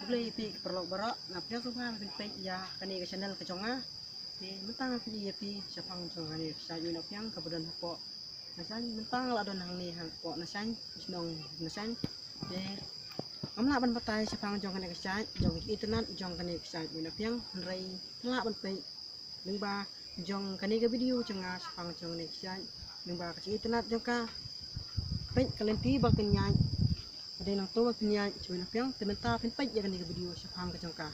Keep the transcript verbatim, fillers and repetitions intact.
Khublei ïa phi ki paralok baroh, nga pdiang sngewbha ba phin peit ïa kane ka channel ka jong nga. Te mynta nga pyni ïa phi shaphang jong kane ka sha Wei Nongpyiang kaba don hapoh Nasaiñ. Mynta nga la don hangne hapoh Nasaiñ, shnong Nasaiñ. Te ngam lah ban batai shaphang jong kane ka sha, jong ka internet jong kane ka sha Wei Nongpyiang, hynrei phin lah ban peit lyngba jong kane ka video jong nga shaphang jong kane ka sha, lyngba ka internet jong ka. Peit ka lynti ba kan ïaid, ka dei nangto ba phin ïaid sha Wei Nongpyiang. Te mynta phin peit ïa kane ka video shaphang ka jong ka.